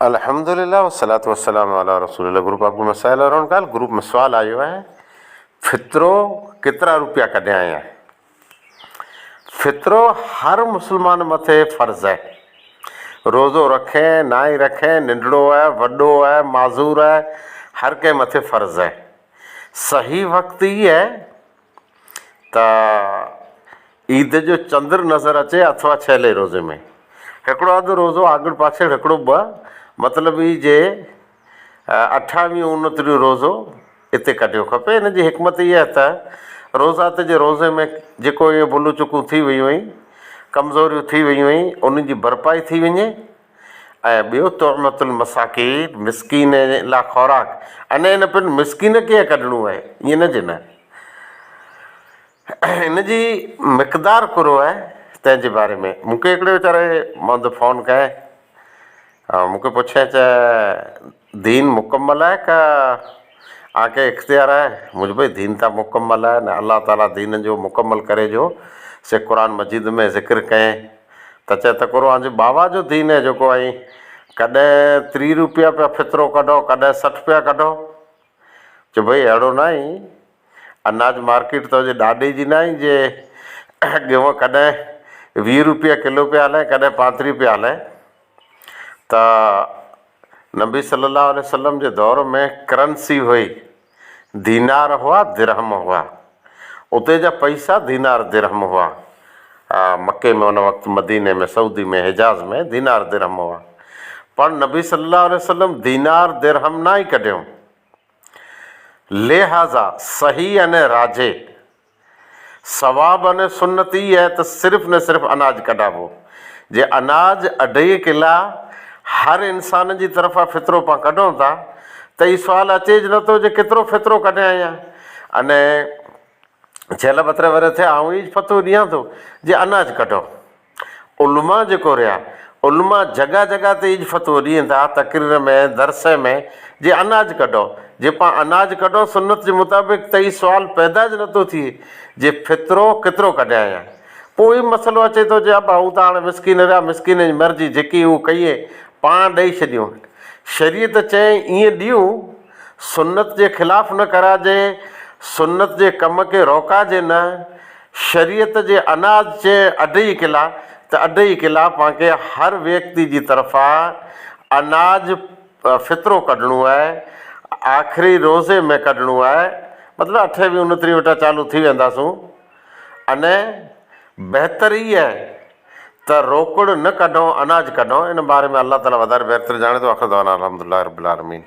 الحمدلله والصلوة والسلام علي رسول الله گروپ آپ مسائل ارون ڪال گروپ ۾ سوال آيو آهي فطرو ڪيترا روپيا ڪڍيا آهيان فطرو هر مسلمان مٿي فرض آهي روزو رکي نائي رکي ننڍڙو آهي وڏو آهي معذور آهي هر ڪنهن مٿي فرض آهي صحيح وقت هي آهي ته عيد جو چندر نظر اچي اٿوا ڇهلي روزي ۾ هڪڙو اڌ روزو آڳڙ پاڇڙ هڪڙو ٻه مطلب هي جي اٺاويهون اڻٽيهون روزو اتي ڪڍيو کپي ان جي حڪمت هي آهي ته روزات جي روزي ۾ جيڪو اهي ڀلون چڪون ٿي ويون هئي ڪمزوريون ٿي ويون هئي انهن جي ڀرپائي ٿي وڃي ۽ ٻيو طعمة المساڪين مسڪين لا خوراڪ اني ان پڻ مسڪين کي ڪڍڻو آهي ائين نه جي نه ان جي مقدار ڪرو آهي تنهن جي باري ۾ مون کي هڪڙي ويچاري مند فون ڪئي مون کي پڇيائين چي دين مڪمل آهي ڪا آنکي اختيار آهي مون چيو ڀئي دين ته مڪمل آهي نه الله تعالي دين جو مڪمل ڪري جو سي قرآن مجيد ۾ ذڪر ڪئين ته چئي ته قرآن جي باوا جو دين آهي جيڪو آئين ڪڏهن 30 روپيا پيا فطرو ڪڍو ڪڏهن 60 پيا ڪڍو چيو ڀئي اهڙو ناهي اناج مارڪيٽ تنهنجي ڏاڏي جي ناهي جي گيهون ڪڏهن 20 روپيا ڪلو پيا هلائين ڪڏهن 35 پيا هلائين ته نبي صلي الله عليه وسلم جي دور ۾ ڪرنسي هئي دينار هئا درهم هئا اتي جا پئسا دينار درهم هئا مڪي ۾ ان وقت مديني ۾ سعودي ۾ حجاز ۾ دينار درهم هئا پر نبي صلي الله عليه وسلم دينار درهم ناهي ڪڍيو لهٰذا صحيح اني راجح ثواب اني سنت هي آهي ته صرف نه صرف اناج ڪڍابو جي اناج اڍائي ڪلا هر انسان جي طرفان فطرو پان ڪڍون ٿا ته هي سوال اچي نٿو جي ڪيترو فطرو ڪڍيان آهيان اني ڇيل ٻتري ورهيه ٿيا آئون ئي فتوو ڏيان ٿو جي اناج ڪڍو. علماء جيڪو رهيا علماء جڳهه جڳهه تي ئي فتوو ڏين ٿا تقرير ۾ درس ۾ جي اناج ڪڍو. جي پان اناج ڪڍو سنت جي مطابق ته هي سوال پيدا ئي نٿو ٿئي جي فطرو ڪيترو ڪڍيان يا پوء هي مسئلو اچي ٿو جي ابا هو ته هاڻي مسڪين رهيا مسڪين جي مرضي جيڪي هو ڪئي پاڻ ڏئي ڇڏيون شريعت چئي ائين ڏيون سنت جي خلاف نه ڪراجي، سنت جي ڪم کي روڪاجي نه، شريعت جي اناج چي اڍئي ڪلا ته اڍئي ڪلا پان کي هر ويڪتي جي طرفان اناج فطرو ڪڍڻو آهي، آخري روزي ۾ ڪڍڻو آهي، مطلب اٺيويهه انتريهه وٽان چالو ٿي وينداسون اني بهتر هي آهي ته روڪڙ نه ڪڍون اناج ڪڍون ان باري ۾ الله تعالي وڌاري بهتر ڄاڻي ٿو آخر دعوانا الحمدلله رب العالمين.